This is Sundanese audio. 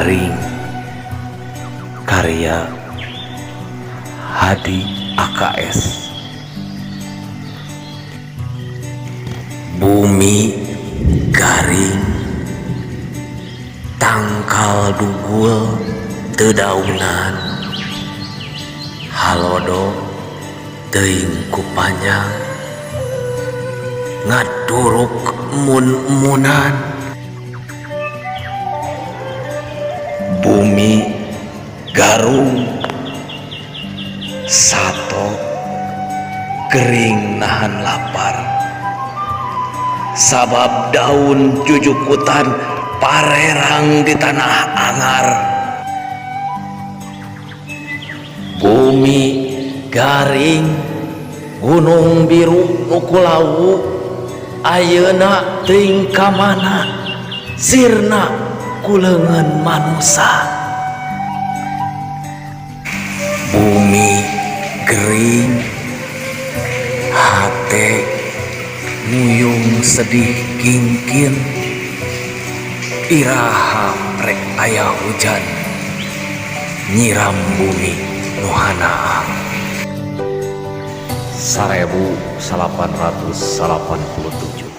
Garing karya Hadi AKS. Bumi garing tangkal dugul teu daunan halodo teuing ku panjang ngaduruk mun-munan. Bumi garung sato gering nahan lapar sabab daun jujukutan parerang di tanah angar. Bumi garing gunung biru nu kulawu ayeuna teuing ka mana sirna ku leungeun manusa. Bumi gering hate nguyung sedih kingkin iraha rek aya hujan nyiram bumi nu hanaang. 1887.